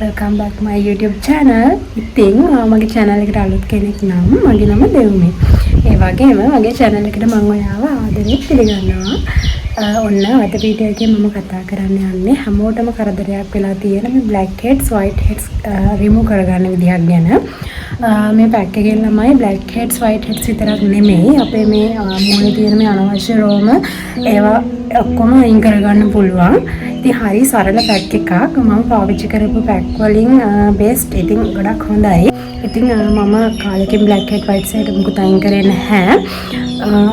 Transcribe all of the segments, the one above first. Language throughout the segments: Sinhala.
Welcome back my YouTube channel. ඉතින් ඔයා මගේ channel එකට අලුත් කෙනෙක් නම් මගේ නම දෙව්මි. ඒ වගේම මගේ channel එකට මම ඔයාව ආදරෙන් පිළිගන්නවා. ඔන්න අද වීඩියෝ එකේ මම කතා කරන්න යන්නේ හැමෝටම කරදරයක් වෙලා තියෙන මේ black heads, white heads remove කරගන්න විදිහක් ගැන. මේ පැක් එකෙන් ළමයි, black heads, white heads විතරක් නෙමෙයි, අපේ මේ මූණේ තියෙන මේ අනවශ්‍ය රෝම ඒවා ඔක්කොම අයින් කරගන්න පුළුවන්. ඉතින් හරි සරල පැක් එකක්. මම පාවිච්චි කරපු පැක් වලින් බෙස්ට්. ඉතින් ගොඩක් හොඳයි. ඉතින් මම කාලෙකින් බ්ලැක් හෙඩ්, වයිට් හෙඩ් මුකුත් අයින් කරේ නැහැ.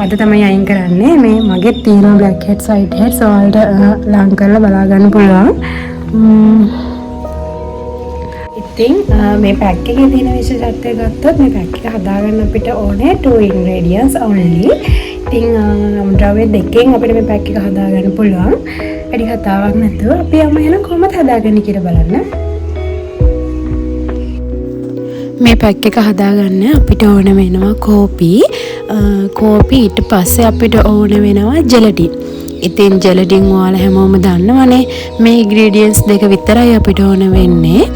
අද තමයි අයින් කරන්නේ. මේ මගෙත් තියෙනවා බ්ලැක් හෙඩ්ස්, වයිට් හෙඩ්ස්. ඔයාලට ලං කරලා බලා ගන්න පුළුවන්. ඉතින් මේ පැක් එකේ තියෙන විශේෂත්වය ගත්තොත්, මේ පැක් එක හදාගන්න අපිට ඕනේ 2 ingredients only. ඉතින් අමුද්‍රව්‍ය දෙකෙන් අපිට මේ පැක් එක හදාගන්න පුළුවන්. වැඩි කතාවක් නැතුව අපි යමු එහෙනම් කොහොමද හදාගන්නේ කියලා බලන්න. මේ පැක් එක හදාගන්න අපිට ඕන වෙනවා කෝපි. කෝපි, ඊට පස්සේ අපිට ඕන වෙනවා ජෙලටින්. ඉතින් ජෙලටින් ඔයාලා හැමෝම දන්නවනේ. මේ ඉන්ග්‍රීඩියන්ට්ස් දෙක විතරයි අපිට ඕන වෙන්නේ.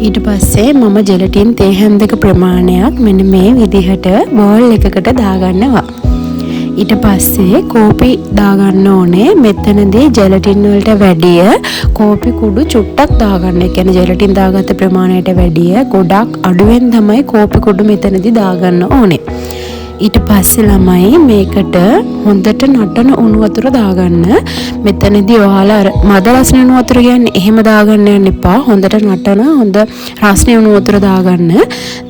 ඊට පස්සේ මම ජෙලටින් තේ හැන්දක ප්‍රමාණයක් මෙන්න මේ විදිහට බෝල් එකකට දාගන්නවා. ඊට පස්සේ කෝපි දාගන්න ඕනේ. මෙතනදී ජෙලටින් වලට වැඩිය කෝපි කුඩු චුට්ටක් දාගන්න. ඒ කියන්නේ ජෙලටින් දාගත්ත ප්‍රමාණයට වැඩිය ගොඩක් අඩුවෙන් තමයි කෝපි කුඩු මෙතනදී දාගන්න ඕනේ. ඊට පස්සේ ළමයි, මේකට හොඳට නටන උණු වතුර දාගන්න. මෙතනදී ඔයාලා අර මද රස්නේ උණු වතුර කියන්නේ එහෙම දාගන්න යන්න එපා. හොඳට නටන හොඳ රස්නේ උණු වතුර දාගන්න.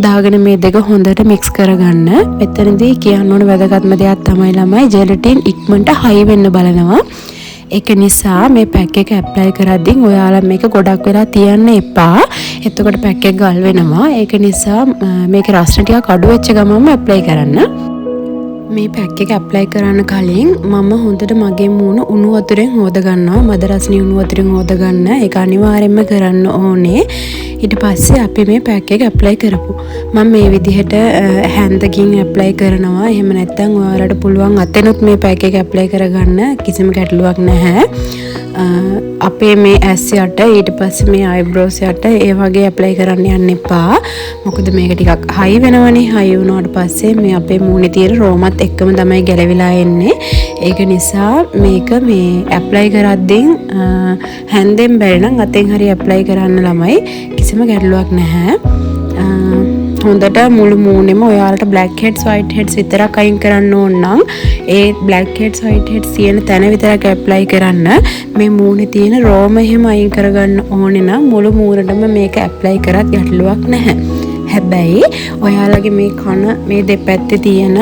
දාගෙන මේ දෙක හොඳට මික්ස් කරගන්න. මෙතනදී කියන්න ඕන වැදගත්ම දෙයක් තමයි ළමයි, ජෙලටින් ඉක්මනට හයි වෙන්න බලනවා. ඒක නිසා මේ පැක් එක ඇප්ලයි කරද්දී ඔයාලා මේක ගොඩක් වෙලා තියන්න එපා. එතකොට පැක් එක ගල් වෙනවා. ඒක නිසා මේක රස්න ටිකක් අඩු වෙච්ච ගමන්ම ඇප්ලයි කරන්න. මේ පැක් එක ඇප්ලයි කරන්න කලින් මම හොඳට මගේ මූණ උණු වතුරෙන් හෝද ගන්නවා. මද රස්නේ උණු වතුරෙන් හෝද ගන්න. ඒක අනිවාර්යෙන්ම කරන්න ඕනේ. ඊට පස්සේ අපි මේ පැක් එක ඇප්ලයි කරපු. මම මේ විදිහට හැන්දකින් ඇප්ලයි කරනවා. එහෙම නැත්නම් ඔයාලට පුළුවන් අතෙනුත් මේ පැක් එක ඇප්ලයි කරගන්න, කිසිම ගැටලුවක් නැහැ. අපේ මේ ඇස් යට, ඊට පස්සේ මේ අයිබ්‍රෝස් යට ඒ වගේ ඇප්ලයි කරන්න යන්න එපා. මොකද මේක ටිකක් හයි වෙනවනේ. හයි වුණාට පස්සේ මේ අපේ මූණේ තියෙන රෝමත් එක්කම තමයි ගැලවිලා එන්නේ. ඒක නිසා මේක මේ ඇප්ලයි කරද්දී හැන්දෙන් බැරි නම් අතෙන් හරි ඇප්ලයි කරන්න ළමයි. කිසිම ගැටලුවක් නැහැ. හොඳට මුළු මූණෙම ඔයාලට බ්ලැක් හෙඩ්ස්, වයිට් හෙඩ්ස් විතරක් අයින් කරන්න ඕන නම් ඒ බ්ලැක් හෙඩ්ස්, වයිට් හෙඩ්ස් තියෙන තැන විතරක් ඇප්ලයි කරන්න. මේ මූණේ තියෙන රෝම එහෙම අයින් කරගන්න ඕනේ නම් මුළු මූණටම මේක ඇප්ලයි කරත් ගැටලුවක් නැහැ. හැබැයි ඔයාලගේ මේ කන මේ දෙපැත්තේ තියෙන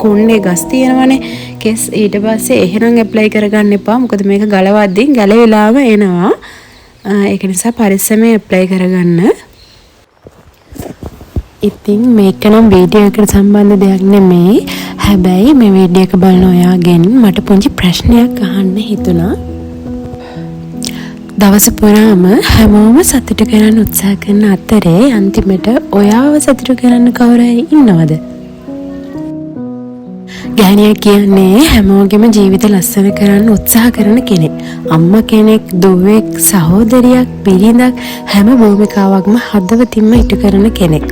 කොණ්ඩේ ගස් තියෙනවනේ කෙස්, ඊට පස්සේ එහෙනම් ඇප්ලයි කරගන්න එපා. මොකද මේක ගලවද්දී ගැලවිලාම එනවා. ඒක නිසා පරිස්සමෙන් ඇප්ලයි කරගන්න. ඉතින් මේක නම් වීඩියෝ එකට සම්බන්ධ දෙයක් නෙමෙයි. හැබැයි මේ වීඩියෝ එක බලන ඔයාගෙන් මට පුංචි ප්‍රශ්නයක් අහන්න හිතුණා. දවස පුරාම හැමෝම සතුටු කරන්න උත්සාහ කරන අතරේ අන්තිමට ඔයාව සතුටු කරන්න කවුරු හරි ඉන්නවද? ගැහණියක් කියන්නේ හැමෝගෙම ජීවිත ලස්සන කරන්න උත්සාහ කරන කෙනෙක්. අම්මා කෙනෙක්, දුවෙක්, සහෝදරියක්, බිරිඳක්, හැම භූමිකාවක්ම හදවතින්ම ඉටු කරන කෙනෙක්.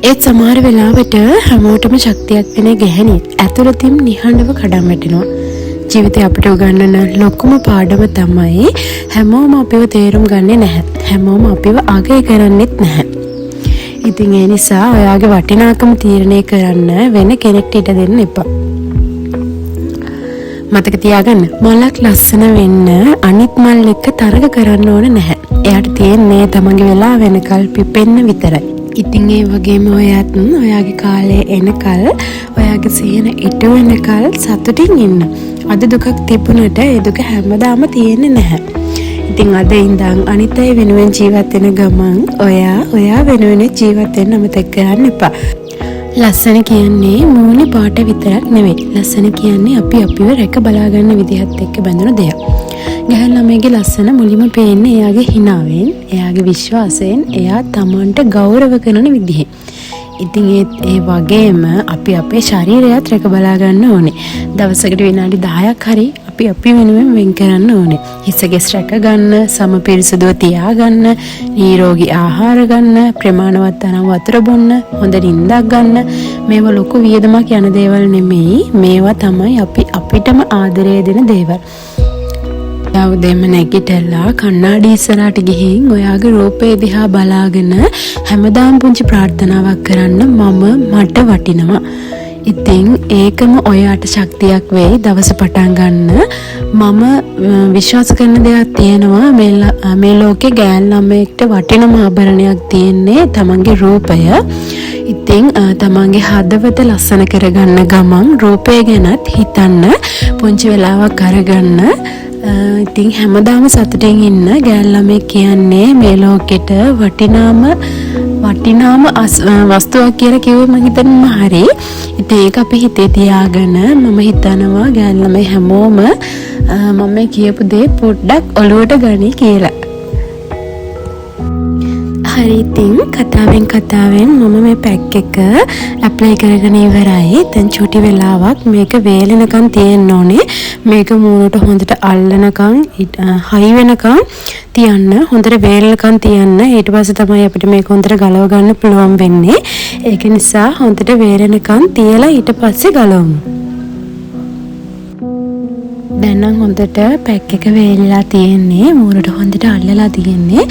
ඒත් සමහර වෙලාවට හැමෝටම ශක්තියක් වෙන ගැහණියෙක් ඇතුළතින් නිහඬව කඩන් වැටෙනවා. ජීවිතේ අපිට උගන්වන ලොකුම පාඩම තමයි හැමෝම අපිව තේරුම් ගන්නේ නැහැ. හැමෝම අපිව අගය කරන්නෙත් නැහැ. ඉතින් ඒ නිසා ඔයාගේ වටිනාකම තීරණය කරන්න වෙන කෙනෙක්ට ඉඩ දෙන්න එපා. මතක තියාගන්න, මලක් ලස්සන වෙන්න අනිත් මල් එක්ක තරග කරන්න ඕන නැහැ. එයාට තියෙන්නේ තමන්ගේ වෙලාව වෙනකල් පිපෙන්න විතරයි. ඉතින් ඒ වගේම ඔයත් ඔයාගේ කාලය එනකල්, ඔයාගේ සිහින ඉටු වෙනකල් සතුටින් ඉන්න. අද දුකක් තිබුණට ඒ දුක හැමදාම තියෙන්නේ නැහැ. ඉතින් අද ඉඳන් අනිත් අය වෙනුවෙන් ජීවත් වෙන ගමන් ඔයා ඔයා වෙනුවෙන් ජීවත් වෙන්න අමතක කරන්න එපා. ලස්සන කියන්නේ මූණේ පාට විතරක් නෙවෙයි. ලස්සන කියන්නේ අපි අපිව රැක බලා ගන්න විදිහත් එක්ක බැඳුණු දෙයක්. ගැහැණු ළමයිගේ ලස්සන මුලින්ම පේන්නේ එයාගේ හිනාවෙන්, එයාගේ විශ්වාසයෙන්, එයා තමන්ට ගෞරව කරන විදිහෙන්. ඉතින් ඒ වගේම අපි අපේ ශරීරයත් රැක බලා ගන්න ඕනේ. දවසකට විනාඩි 10ක් හරි අපි අපි වෙනුවෙන් වෙන් කරන්න ඕනේ. හිසකෙස් රැක ගන්න, සම පිරිසුදුව තියාගන්න, නිරෝගී ආහාර ගන්න, ප්‍රමාණවත් තරම් වතුර බොන්න, හොඳ නිින්දක් ගන්න. මේවා ලොකු වියදමක් යන දේවල් නෙමෙයි. මේවා තමයි අපි අපිටම ආදරය දෙන දේවල්. උදේම නැගිටලා කණ්ණාඩි ඉස්සරහට ගිහින් ඔයාගේ රූපය දිහා බලාගෙන හැමදාම පුංචි ප්‍රාර්ථනාවක් කරන්න, මම මට වටිනවා. ඉතින් ඒකම ඔයාට ශක්තියක් වෙයි දවස පටන් ගන්න. මම විශ්වාස කරන දෙයක් තියෙනවා, මේ ලෝකේ ගෑන් ළමයෙක්ට වටිනම ආභරණයක් තියෙන්නේ තමන්ගේ රූපය. ඉතින් තමන්ගේ හදවත ලස්සන කරගන්න ගමන් රූපය ගැනත් හිතන්න පුංචි වෙලාවක් අරගන්න. ඉතින් හැමදාම සතුටින් ඉන්න. ගෑන් ළමයෙක් කියන්නේ මේ ලෝකෙට වටිනාම වටිනාම වස්තුවක් කියලා කිව්වේ මං හිතන්නේ මම හරි. ඉතින් ඒක අපි හිතේ තියාගෙන මම හිතනවා ගෑන් ළමයි හැමෝම මම මේ කියපු දේ පොඩ්ඩක් ඔලුවට ගනි කියලා. හරි, ඉතින් කතාවෙන් කතාවෙන් මම මේ පැක් එක ඇප්ලයි කරගෙන ඉවරයි. දැන් චුටි වෙලාවක් මේක වේලෙනකන් තියෙන්න ඕනේ. මේක මූණට හොඳට අල්ලනකන්, හයි වෙනකන් තියන්න, හොඳට වේලනකන් තියන්න. ඊට පස්සේ තමයි අපිට මේක හොඳට ගලව ගන්න පුළුවන් වෙන්නේ. ඒක නිසා හොඳට වේලෙනකන් තියලා ඊට පස්සේ ගලවමු. දැන් නම් හොඳට පැක් එක වේලිලා තියෙන්නේ, මූණට හොඳට අල්ලලා තියෙන්නේ,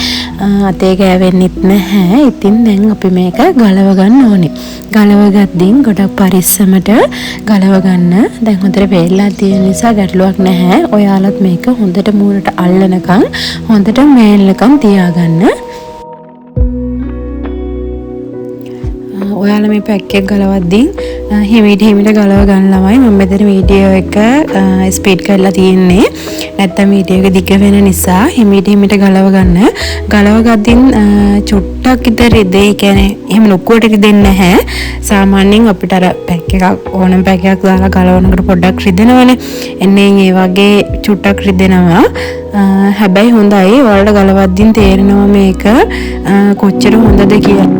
අතේ ගෑවෙන්නෙත් නැහැ. ඉතින් දැන් අපි මේක ගලව ගන්න ඕනේ. ගලව ගද්දින් ගොඩක් පරිස්සමට ගලව ගන්න. දැන් හොඳට වේලිලා තියෙන නිසා ගැටලුවක් නැහැ. ඔයාලත් මේක හොඳට මූණට අල්ලනකන් හොඳට වේලනකන් තියාගන්න. ඔයාලා මේ පැක් එක ගලවද්දින් හිමීට හිමීට ගලව ගන්න ළමයි. මම මෙතන වීඩියෝ එක ස්පීඩ් කරලා තියෙන්නේ. නැත්තම් වීඩියෝ එක දිග වෙන නිසා හිමීට හිමීට ගලව ගන්න. ගලව ගද්දින් චුට්ටක් විතර රිදෙයි. ඒ කියන්නේ එහෙම ලොකුවට රිදෙන්නේ නැහැ. සාමාන්‍යයෙන් අපිට අර පැක් එකක් ඕනම පැක් එකක් දාලා ගලවනකොට පොඩ්ඩක් රිදෙනවනේ. එන්නේ ඒ වගේ චුට්ටක් රිදෙනවා. හැබැයි හොඳයි. ඔයාලට ගලවද්දින් තේරෙනවා මේක කොච්චර හොඳද කියලා.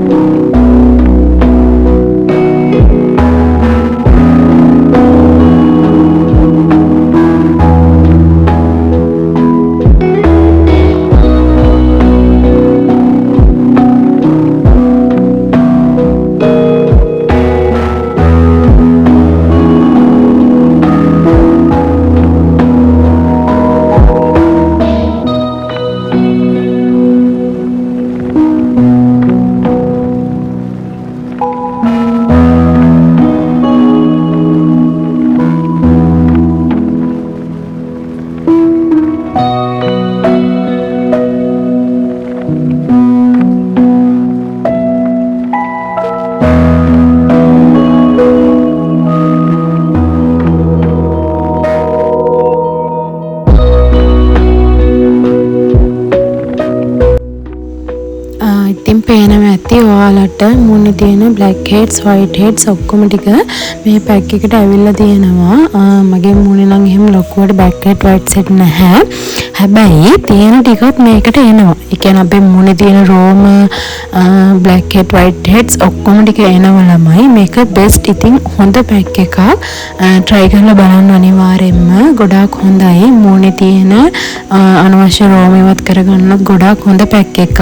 ඉතින් පේනවා ඇති ඔයාලට මූණේ තියෙන බ්ලැක් හෙඩ්ස්, වයිට් හෙඩ්ස් ඔක්කොම ටික මේ පැක් එකට ඇවිල්ලා තියෙනවා. මගේ මූණේ නම් එහෙම ලොකුවට බ්ලැක් හෙඩ්, වයිට් හෙඩ් නැහැ. හැබැයි තියෙන ටිකත් මේකට එනවා. ඒ කියන්නේ අපේ මූණේ තියෙන රෝම, බ්ලැක් හෙඩ්, වයිට් හෙඩ්ස් ඔක්කොම ටික එනවා ළමයි. මේක බෙස්ට්. ඉතින් හොඳ පැක් එකක්. ට්‍රයි කරලා බලන්න අනිවාර්යෙන්ම. ගොඩාක් හොඳයි. මූණේ තියෙන අනවශ්‍ය රෝම ඉවත් කරගන්නත් ගොඩාක් හොඳ පැක් එකක්.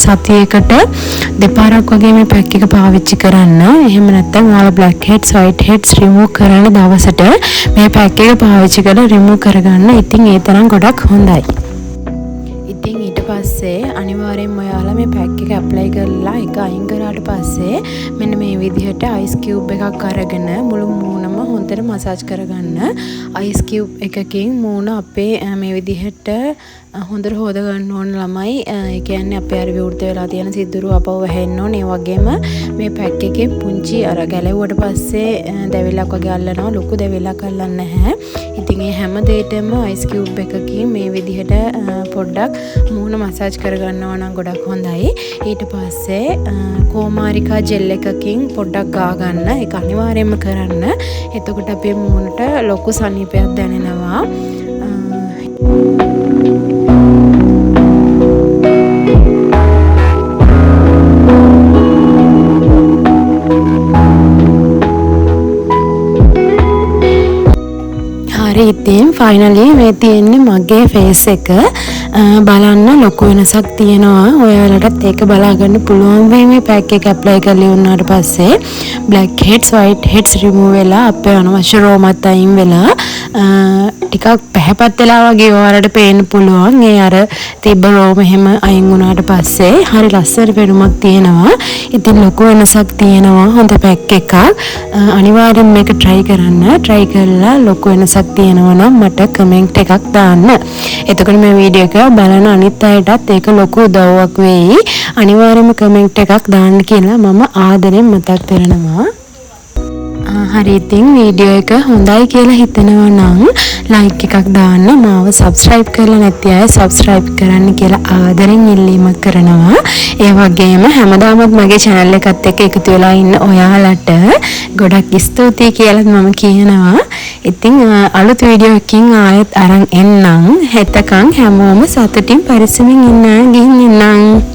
සතියකට දෙපාරක් වගේ මේ පැක් එක පාවිච්චි කරන්න. එහෙම නැත්නම් ඔයාලා black heads, white heads remove කරන දවසට මේ පැක් එක පාවිච්චි කරලා රිමූව් කරගන්න. ඉතින් ඒ තරම් ගොඩක් හොඳයි. ඉතින් ඊට පස්සේ අනිවාර්යෙන්ම ඔයාලා මේ පැක් එක ඇප්ලයි කරලා ඒක අයින් කරාට පස්සේ මෙන්න මේ විදිහට අයිස් කියුබ් එකක් අරගෙන මුළු මූණම හොඳට මසාජ් කරගන්න. අයිස් කියුබ් එකකින් මූණ අපේ මේ විදිහට හොඳට හොද ගන්න ඕන ළමයි. ඒ කියන්නේ අපේ අර විවෘත වෙලා තියෙන සිදුරු අපව වැහෙන්න ඕනේ. ඒ වගේම මේ පැක් එකේ පුංචි අර ගැලෙව්වට පස්සේ දැවිල්ලක් වගේ අල්ලනවා. ලොකු දැවිල්ලක් අල්ලන්නේ නැහැ. ඉතින් ඒ හැම දෙයකටම අයිස් කියුබ් එකකින් මේ විදිහට පොඩ්ඩක් මූණ මසාජ් කරගන්නවා නම් ගොඩක් හොඳයි. ඊට පස්සේ කෝමාරිකා ජෙල් එකකින් පොඩ්ඩක් ගා ගන්න. ඒක අනිවාර්යයෙන්ම කරන්න. එතකොට අපේ මූණට ලොකු සනීපයක් දැනෙනවා. ඉතින් ෆයිනලි මේ තියෙන්නේ මගේ ෆේස් එක. බලන්න ලොකු වෙනසක් තියෙනවා. ඔයාලටත් ඒක බලා ගන්න පුළුවන් වෙයි මේ පැක් එක ඇප්ලයි කරලා ඉවරනාට පස්සේ. Black heads, white heads remove වෙලා, අපේ අනවශ්‍ය රෝමත් අයින් වෙලා, ටිකක් පැහැපත් වෙලා වගේ ඔයාලට පේන්න පුළුවන්. ඒ අර තිබ්බ රෝම එහෙම අයින් වුණාට පස්සේ හරි ලස්සන පෙනුමක් තියෙනවා. ඉතින් ලොකු වෙනසක් තියෙනවා. හොඳ පැක් එකක්. අනිවාර්යෙන් මේක try කරන්න. Try කරලා ලොකු වෙනසක් තියෙනවා නම් මට කමෙන්ට් එකක් දාන්න. එතකොට මේ වීඩියෝ එක බලන අනිත් අයටත් ඒක ලොකු උදව්වක් වෙයි. අනිවාර්යයෙන්ම කමෙන්ට් එකක් දාන්න කියලා මම ආදරෙන් මතක් කරනවා. හරි, ඉතින් වීඩියෝ එක හොඳයි කියලා හිතෙනවා නම් ලයික් එකක් දාන්න. මාව සබ්ස්ක්‍රයිබ් කරලා නැති අය සබ්ස්ක්‍රයිබ් කරන්න කියලා ආදරෙන් ඉල්ලීමක් කරනවා. ඒ වගේම හැමදාමත් මගේ channel එකත් එක්ක එකතු වෙලා ඉන්න ඔයාලට ගොඩක් ස්තුතියි කියලාත් මම කියනවා. ඉතින් අලුත් වීඩියෝ එකකින් ආයෙත් අරන් එන්නම්. එතකන් හැමෝම සතුටින් පරිස්සමින් ඉන්න. ගිහින් එන්නම්.